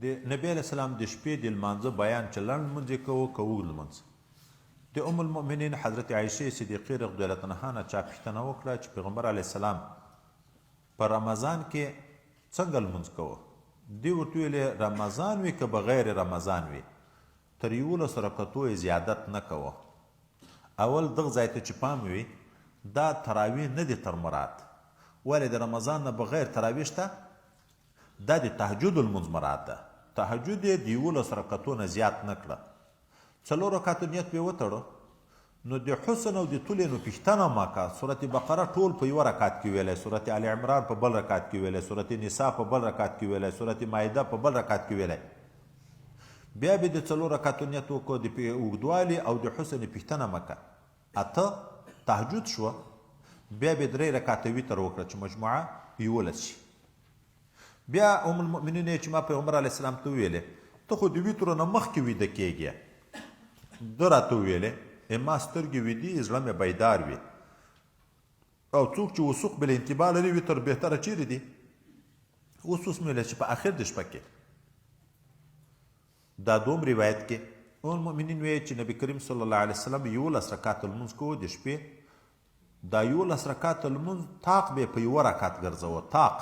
د نبی علیه السلام د شپې د لمانځه بیان چې لنډ لمونځ یې کوو که اوږد لمونځ. د ام المؤمنین حضرت عایشې صدیقې رضی الله عنها نه چا پوښتنه وکړه چې پیغمبر علیه السلام په رمضان کې څنګه لمونځ کوو؟ دې ورته ویلې رمضان وي که بغیر رمضان وي تر 11 رکعتو یې زیادت نه کوه. اول دغه ځای ته چې پام وي دا تراویح نه دي تر مراد، ولې د رمضان نه بغیر تراویح شته؟ دا د تهجد لمونځ مراد ده، تهجد یې د 11 رکعتو نه زیات نه کړه، څلور رکعتو نیت پې وتړو، نو د حسن او د طول نو پوښتنه مه کا، سورت بقره ټول په یوه رکعت کې ویلی، سورت آل عمران په بل رکعت کې ویلی، سورت نساء په بل رکعت کې ویلی، سورت مائده په بل رکعت کې ویلی، بیا به د څلور رکعتو نیت وکړو، د اوږدوالي او د حسن پوښتنه مه کا. اته تهجد شو، بیا به درې رکعته وتر وکړه چې مجموعه 11 شي. بیا ام المؤمنین چې ما پیغمبر علی السلام ته ویلې ته خو د وترو نه مخکې ویده کېږې، ده راته وویلې ما سترګې ویدي، زړه مې بیدار وي، او څوک چې وثوق بل انتباه لري وتر بهتره چیرې دي. اوس اوس مې ویل چې په اخر د شپه کې دا دوم روایت کې ام المؤمنین وی چې نبی کریم صلی الله علیه وسلم 11 رکعات لمونځ کوو د شپې، دا 11 رکعات لمونځ طاق به په یوه رکعت ګرځوه، طاق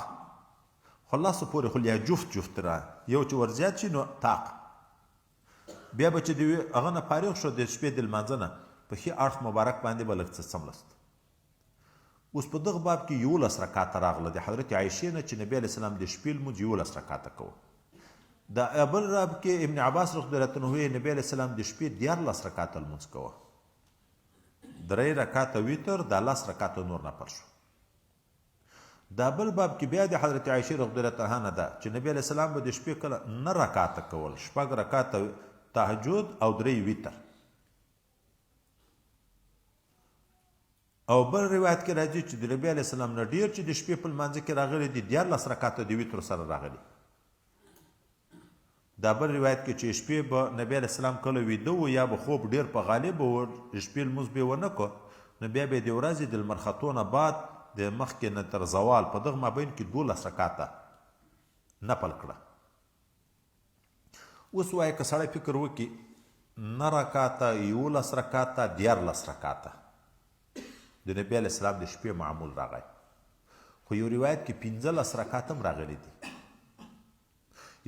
خو لسو پورې خو لیا جفت جفت را یو چې ورزیات شي نو طاق، بیا به چې د هغه نه فارغ شو د شپې د لمانځه نه په ښي اړخ مبارک باندې به لږ څه څملست. اوس په دغه باب کې 11 رکعاته راغله د حضرت عایشې نه چې نبی علیه السلام د شپې لمونځ 11 رکعاته کوه. د بل راب کې ابن عباس رضی الله عنه نبی علیه السلام د شپې 13 رکعاته لمونځ کوه، درې رکعاته وتر، دا لس رکعاته نور نفل شو. دا بل باب کې بیا د حضرت عایشې رضی الله عنها نه ده چې نبی علیه السلام به د شپې کله نه رکعاته کول، شپږ رکعاته تهجد او درې وتر. او بل روایت کې راځي چې د نبی علیه السلام نه ډېر چې د شپې په لمانځه کې راغلي دي 13 رکعاته د وترو سره راغلي. دا بل روایت کې چې شپې به نبی علیه السلام کله ویده و یا به خوب ډېر په غالب و، شپې لمونځ به یې ونه کړ، نو بیا به یې د ورځې د لمر ختو نه بعد د مخکې نه تر زوال په دغه مابین کې 12 رکعاته نفل کړه. اوس وایه که سړی فکر وکړي نه رکعته، 11 رکعته، 13 رکعته د نبی علیه السلام د شپې معمول راغی، خو یو روایت کې 15 رکعته هم راغلي دي،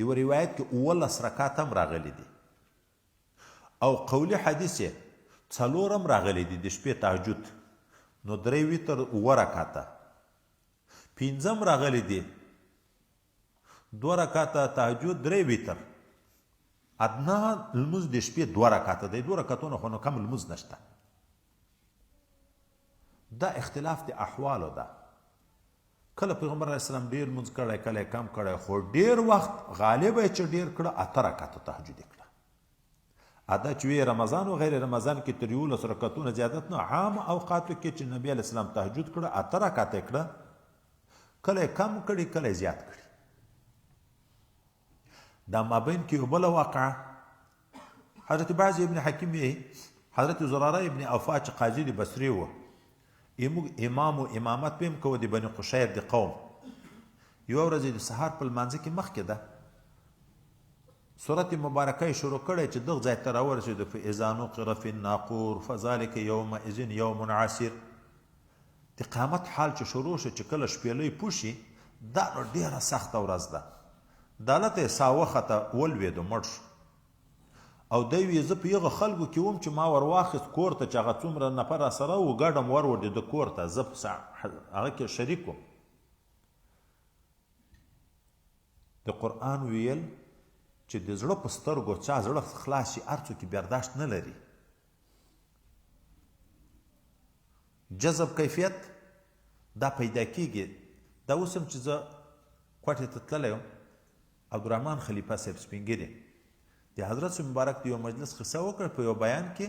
یو روایت کې 17 رکعته هم راغلي دي، او قولی حدیث یې څلور هم راغلي دي د شپې تهجد، نو درې وتر اووه رکعته، پنځه هم راغلي دي دوه رکعته تهجد، درې وتر. ادنا لمونځ د شپې دوه رکعته دی، دوه رکعتونه خو نو کم لمونځ نشته. دا اختلاف د احوالو ده، کله پیغمبر علیه السلام ډېر لمونځ کړی، کله یې کم کړی، خو ډېر وخت غالبه یې چې ډېر کړه اته رکعته تهجد یې کړه. ادا چې وی رمضان او غیر رمضان کې تر 11 رکعتونه زیادت نه، عام اوقاتو کې چې نبی علیه السلام تهجد کړه اته رکعته یې کړه، کله یې کم کړي کله یې زیات کړي. دا مابین کې یو بله واقعه حضرت بعض ابن حکیم یې حضرت زراره ابن اوفا چې قاضي د بصرې و، موږ امام و امامت به هم کوه د بني قشیر د قوم. یوه ورځ یې د سهار په لمانځه کې مخکې ده سورت مبارکه یې شروع کړی چې دغه ځای ته راورسېدو، فاذا نقر فی الناقور فذلک یومئذ یوم عسیر. د قیامت حال چې شروع شو چې کله شپېلۍ پوشي، دا نو ډېره سخته ورځ ده. دالته یې سا وخته ولوېدو مړ شو. او دی وی زه په هغه خلکو کې وم چې ما ور واخیست کور ته، چې هغه څومره نفر راسره وو ګډم ور د ده کور ته، زه په هغه کې شریک وم. د قرآن ویل چې د زړه په سترګو چا زړه خلاص شي هر څوک یې برداشت نه لري. جذب کیفیت دا پیدا کیږي. دا اوس هم چې زه کوټې ته تللی وم، عبدالرحمن خلیفه صاحب سپینږیری د حضرت صاحب مبارک د یو مجلس قصه وکړه په یو بیان کې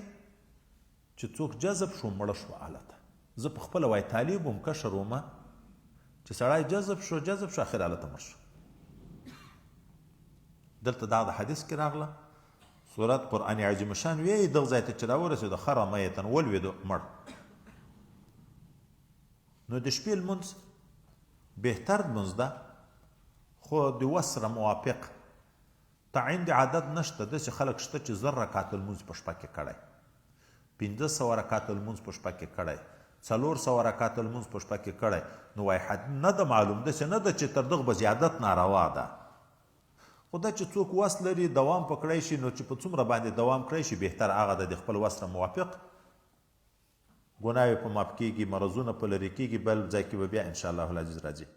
چې څوک جذب شو مړه شو. هلته زه په خپله وای طالب وم، کشر وم، چې سړی جذب شو جذب شو اخر هلته مړ شو. دلته دا د حدیث کې راغله سورت قرآن عظیم شان وی دغه ځای ته چې راورسېدو خره میتن ولوېدو مړ. نو د شپې لمونځ بهتر لمونځ ده، خو د وس سره موافق. تعین د عدد نشته، داسې خلک شته چې زر رکعته لمونځ په شپه کې کړی، 500 رکعته لمونځ په شپه کې کړی، 400 رکعته لمونځ په شپه کې کړی، نو وایي حد نه ده معلوم، داسې نه ده چې تر دغه به زیادت ناروا ده، خو دا چې څوک وس لري دوام په کړی شي، نو چې په څومره باندې دوام کړی شي بهتر هغه ده، د خپل وس سره موافق ګناوې په معاف کېږي، مرضونه په لرې کېږي، بل ځای کې به بیا ان شاء الله العزیز راځي.